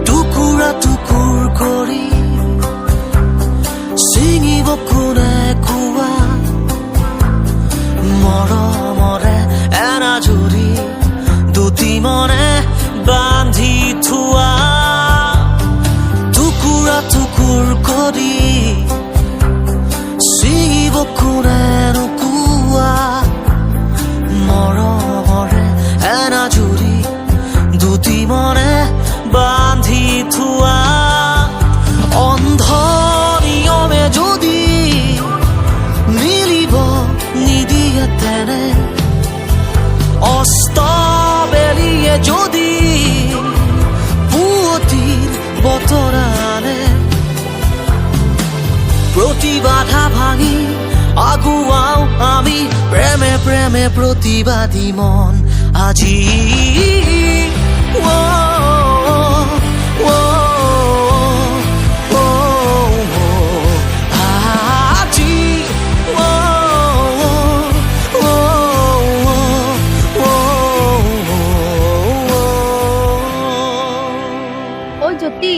টুকুৰা টুকুৰ কৰি ছিঙিব কোনে কোৱা, মৰমৰে এনাজৰি দুটি মনে বান্ধি থোৱা। টুকুৰা টুকুৰ কৰি ছিঙিব কোনে নোকোৱা, মৰমৰে এনাজৰি দুটি মনে বান্ধি থোৱা। অন্ধ নিয়মে যদি মিলিব নিদিয়ে, তেনে অস্ত বেলিয়ে যদি পুৱতিৰ বতৰা আনে, প্ৰতিবাধা ভাঙি আগুৱাও আমি প্ৰেমে প্ৰেমে প্ৰতিবাদী মন আজি। অ, অ, আজি। অ, অ, অ, অ। ঐ জ্যোতি,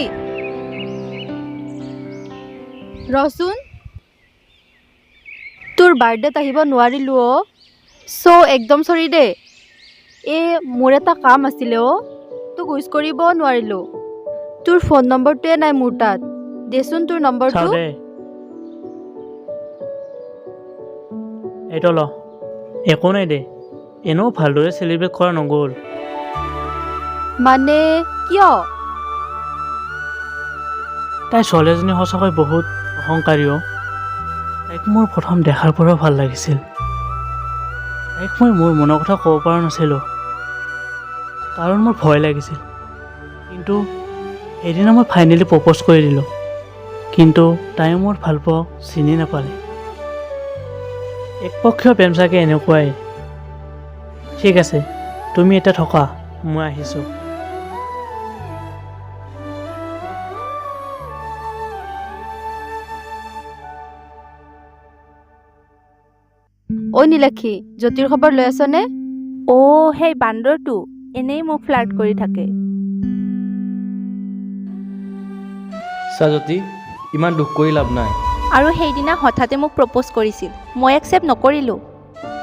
ৰচোন, তোৰ বাৰ্থডেত আহিব নোৱাৰিলোঁ অ'। চ' একদম চৰি দেই। এই মোৰ এটা কাম আছিলে অ', তোক উইচ কৰিব নোৱাৰিলোঁ। তোৰ ফোন নম্বৰটোৱে নাই মোৰ তাত, দেচোন তোৰ নম্বৰটো। চাওঁ দে, এইটো ল। একো নাই দে, এনেও ভালদৰে চেলিব্ৰেট কৰা নগ'ল। মানে কিয়? তাই ছোৱালী এজনী সঁচাকৈ বহুত অহংকাৰী অ'। তাইক মোৰ প্ৰথম দেখাৰ পৰাও ভাল লাগিছিল। তাইক মই মোৰ মনৰ কথা ক'ব পৰা নাছিলোঁ, কাৰণ মোৰ ভয় লাগিছিল। কিন্তু সেইদিনা মই ফাইনেলি প্ৰপ'জ কৰি দিলোঁ, কিন্তু তাই মোৰ ভালপোৱা চিনি নাপালে। একপক্ষীয় প্ৰেম চাগে এনেকুৱাই। ঠিক আছে, তুমি এতিয়া থকা, মই আহিছোঁ। ঐ নীলাক্ষী, জ্যোতিৰ খবৰ লৈ আছনে? অ', সেই বান্দৰটো এনেই মোক ফ্লাৰ্ট কৰি থাকে। চা জ্যোতি, ইমান দুখ কৰি লাভ নাই। আৰু সেইদিনা হঠাতে মোক প্ৰপ'জ কৰিছিল, মই একচেপ্ট নকৰিলোঁ।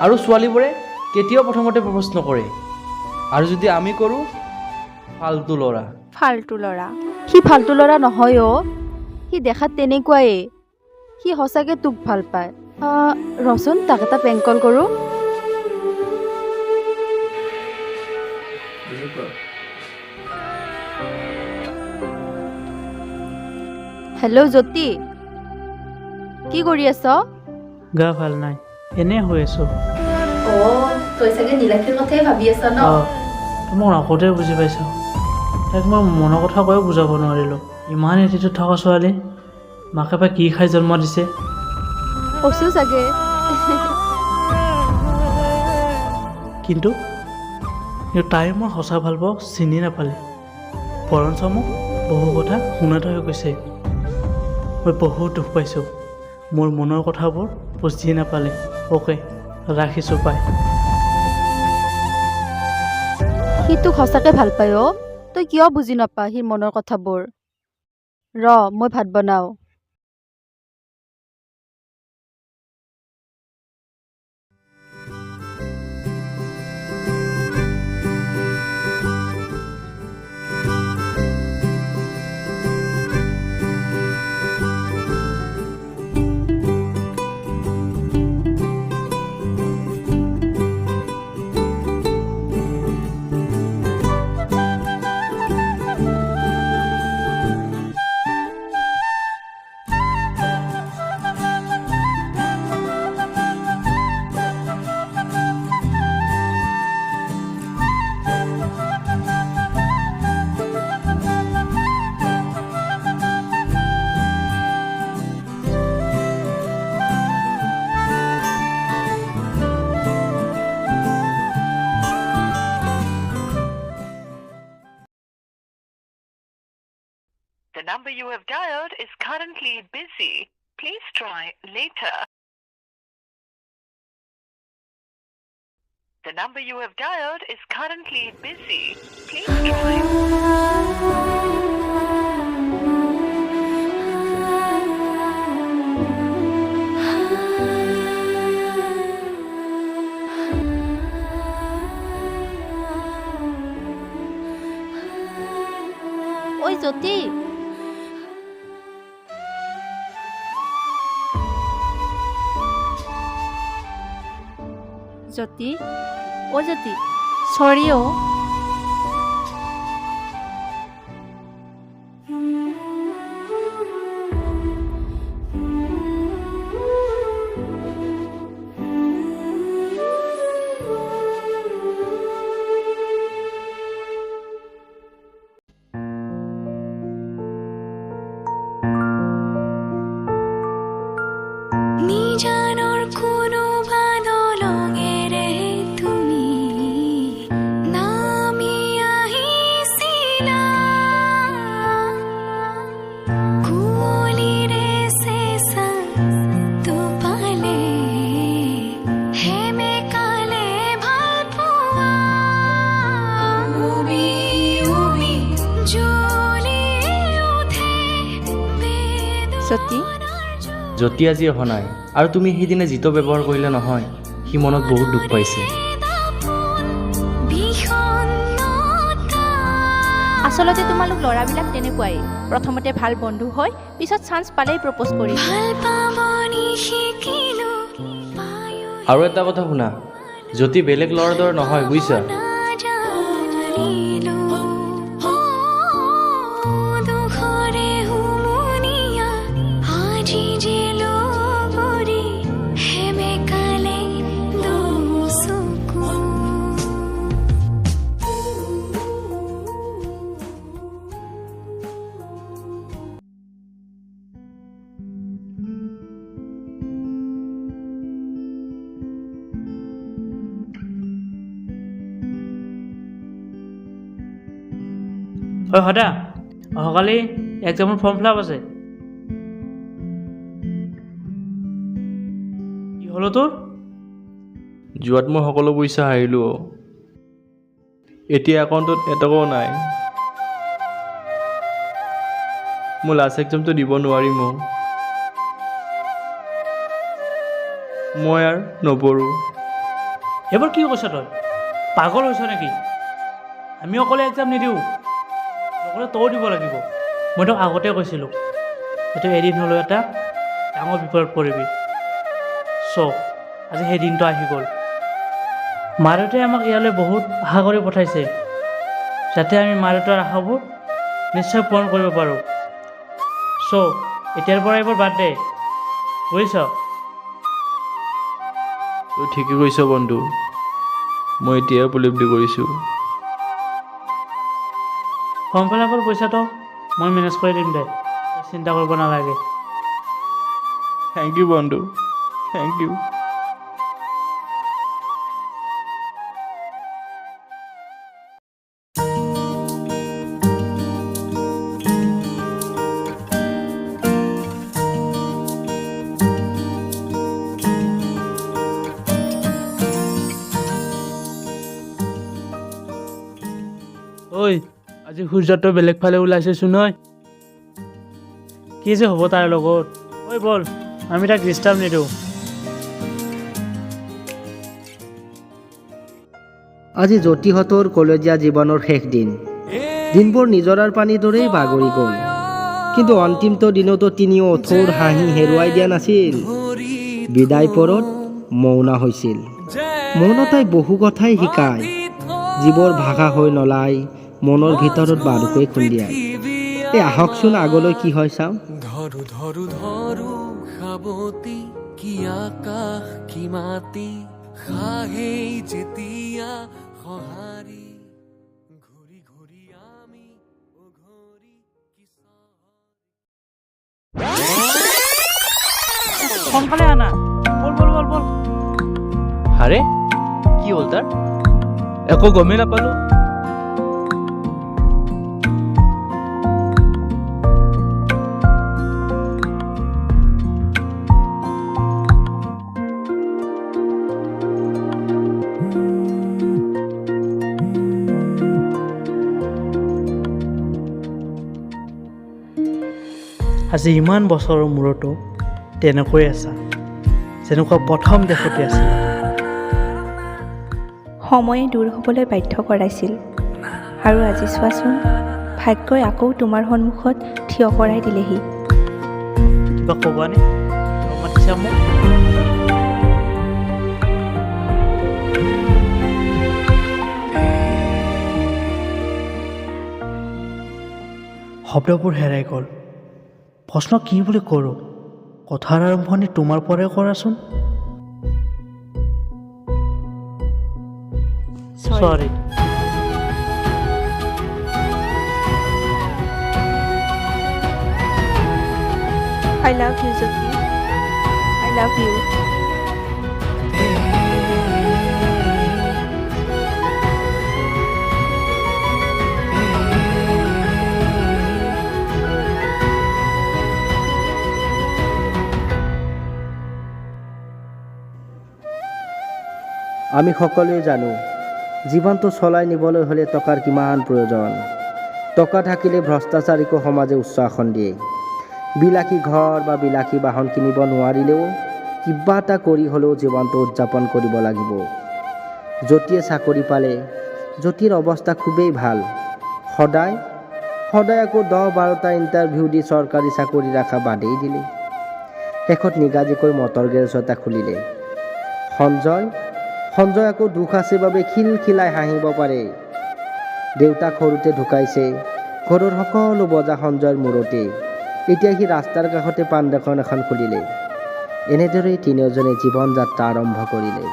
আৰু ছোৱালীবোৰে কেতিয়াও প্ৰথমতে প্ৰপ'জ নকৰে, আৰু যদি আমি কৰোঁ, ফাল্টু ল'ৰা। ফাল্টু ল'ৰা। সি ফাল্টু ল'ৰা নহয় অ', সি দেখাত তেনেকুৱাই। সি সঁচাকৈ তোক ভাল পায়। ৰচোন, তাক এটা প্ৰেংক কল কৰোঁ। হেল্ল' জ্যোতি, কি কৰি আছ? গা ভাল নাই, এনেই হৈ আছোঁ। অ', তই চাগে নীলাক্ষীৰ কথাই ভাবি আছ ন? অঁ, মোক আগতে বুজি পাইছোঁ। তাইক মই মনৰ কথা কৈও বুজাব নোৱাৰিলোঁ। ইমান এটিটিউড থকা ছোৱালী, মাকে বা কি খাই জন্ম দিছে। কৈছোঁ চাগে। কিন্তু কিন্তু তাই মোৰ সঁচা ভালপোৱা চিনি নাপালে, বৰঞ্চ মোক বহু কথা শুনাই থৈ গৈছে। মই বহুত দুখ পাইছোঁ, মোৰ মনৰ কথাবোৰ বুজি নাপালে। অ'কে, ৰাখিছোঁ, বাই। সি তোক সঁচাকৈ ভাল পায় অ'। তই কিয় বুজি নাপা সি মনৰ কথাবোৰ? ৰ, মই ভাত বনাওঁ। number you have dialed is currently busy. Please try later. The number you have dialed is currently busy. Please try. ঐ জ্যোতি, জ্যোতি, অ' জ্যোতি, চৰি অ'। নিজানৰ কোনোবা দলঙেৰে তুমি নামি আহিছিলা, কুঁৱলীৰে চেঁচা টোপালে সেমেকালে ভালপোৱা। উমি উমি জ্বলি উঠে। জ্যোতি। জ্যোতি আজি অহা নাই আৰু তুমি সেইদিনা যিটো ব্যৱহাৰ কৰিলে নহয়, সি মনত বহুত দুখ পাইছে। বিষণ্ণতা। আচলতে তোমালোক ল'ৰাবিলাক তেনেকুৱাই, প্ৰথমতে ভাল বন্ধু হয়, পিছত চান্স পালেই প্ৰপ'জ কৰি দিয়ে। ভাল পাব নিশিকিলো, পায়ো আৰু এটা কথা শুনা, জ্যোতি বেলেগ ল'ৰাৰ দৰে নহয়, বুজিছা? নাজানিলো। দুখৰে হুমুনিয়া আজি যে লগৰী সেমেকালে দুচকু। হয় সদা, অহাকালি এক্সামৰ ফৰ্ম ফিল আপ আছে। কি হ'ল তোৰ? যোৱাত মই সকলো পইচা হাৰিলোঁ অ'। এতিয়া একাউণ্টত এটকাও নাই। মই লাষ্ট এক্সামটো দিব নোৱাৰিম অ'। মই আৰু নপঢ়োঁ। এইবোৰ কি কৈছ তই? পাগল হৈছ নেকি? আমি অকলে এক্সাম নিদিওঁ, লগতে তয়ো দিব লাগিব। মই তোক আগতে কৈছিলোঁ, এইটো এদিন হ'লেও এটা ডাঙৰ বিপদত পৰিবি। চ' আজি সেই দিনটো আহি গ'ল। মা দেউতাই আমাক ইয়ালৈ বহুত আশা কৰি পঠাইছে, যাতে আমি মা দেউতাৰ আশাবোৰ নিশ্চয় পূৰণ কৰিব পাৰোঁ। চ' এতিয়াৰ পৰা এইবোৰ বাদ দে, বুজিছ? তই ঠিকে কৈছ বন্ধু, মই এতিয়াই উপলব্ধি কৰিছোঁ। ফৰ্ম ফিল আপৰ পইচাটো মই মেনেজ কৰি দিম দে, তই চিন্তা কৰিব নালাগে। Thank U বন্ধু, thank U. ঐ, আজি সূৰ্যটো বেলেগ ফালে ওলাইছেচোন। ঐ, কি যে হ'ব তাৰ লগত। ঐ ব'ল, আমি তাক ডিষ্টাৰ্ব নিদিওঁ। আজি জ্যোতিহঁতৰ কলেজীয়া জীৱনৰ শেষ দিন। দিনবোৰ নিজৰাৰ পানীৰ দৰেই বাগৰি গ'ল, কিন্তু অন্তিমটো দিনতো তিনিও ওঠৰ হাঁহি হেৰুৱাই দিয়া নাছিল। বিদায় পৰত মৌনা হৈছিল। মৌনতাই বহু কথাই শিকায়, যিবোৰ ভাষা হৈ নলায়, মনৰ ভিতৰত বাৰুকৈ খুন্দিয়ায়। এই আহকচোন, আগলৈ কি হয় চাওঁ। ধৰো ধৰো ধৰো সাৱতি, কি আকাশ কি মাটি খাহেই যেতিয়া সঁহাৰি, ঘূৰি ঘূৰি আমি উঘৰি কি। সোনকালে আনা, ব'ল ব'ল ব'ল ব'ল। আৰে, কি হ'ল তাৰ? একো গমেই নাপালোঁ। আজি ইমান বছৰৰ মূৰতো তেনেকৈ আছা যেনেকুৱা প্ৰথম দেখোঁতে আছিলা। সময়ে দূৰ হ'বলৈ বাধ্য কৰাইছিল, আৰু আজি চোৱাচোন, ভাগ্যই আকৌ তোমাৰ সন্মুখত থিয় কৰাই দিলেহি। কিবা ক'বানে? মাতিছা মোক। শব্দবোৰ হেৰাই গ'ল। প্ৰশ্ন কি বুলি কৰোঁ? কথাৰ আৰম্ভণি তোমাৰ পৰাই কৰাচোন। Sorry. I love you, Jyoti. I love you. আমি সকলোৱে জানো, জীৱনটো চলাই নিবলৈ হ'লে টকাৰ কিমান প্ৰয়োজন। টকা থাকিলে ভ্ৰষ্টাচাৰীকো সমাজে উচ্চ আসন দিয়ে। বিলাসী ঘৰ বা বিলাসী বাহন কিনিব নোৱাৰিলেও কিবা এটা কৰি হ'লেও জীৱনটো উদযাপন কৰিব লাগিব। জ্যোতিয়ে চাকৰি পালে। জ্যোতিৰ অৱস্থা খুবেই ভাল। সদায় সদায় আকৌ 10-12টা ইণ্টাৰভিউ দি চৰকাৰী চাকৰিৰ আশা বাদেই দিলে। শেষত নিগাজিকৈ মটৰ গেৰেজ এটা খুলিলে। সঞ্জয় আকৌ দুখ আছে বাবে খিলখিলাই হাঁহিব পাৰে। দেউতাক সৰুতে ঢুকাইছে। ঘৰৰ সকলো বজা সঞ্জয়ৰ মূৰতে। এতিয়া সি ৰাস্তাৰ কাষতে পাণ দোকান এখন খুলিলে। এনেদৰেই তিনিওজনে জীৱন যাত্ৰা আৰম্ভ কৰিলে।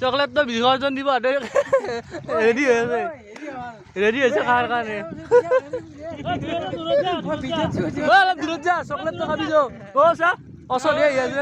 চকলেটটো বিসৰ্জন দিব ৰেডি হৈ আছে, ৰেডি হৈছে খাৱাৰ কাৰণে। অলপ দূৰত যা, চকলেটটো খাবি যো। অ' চা, ওচৰতে আহি আছে।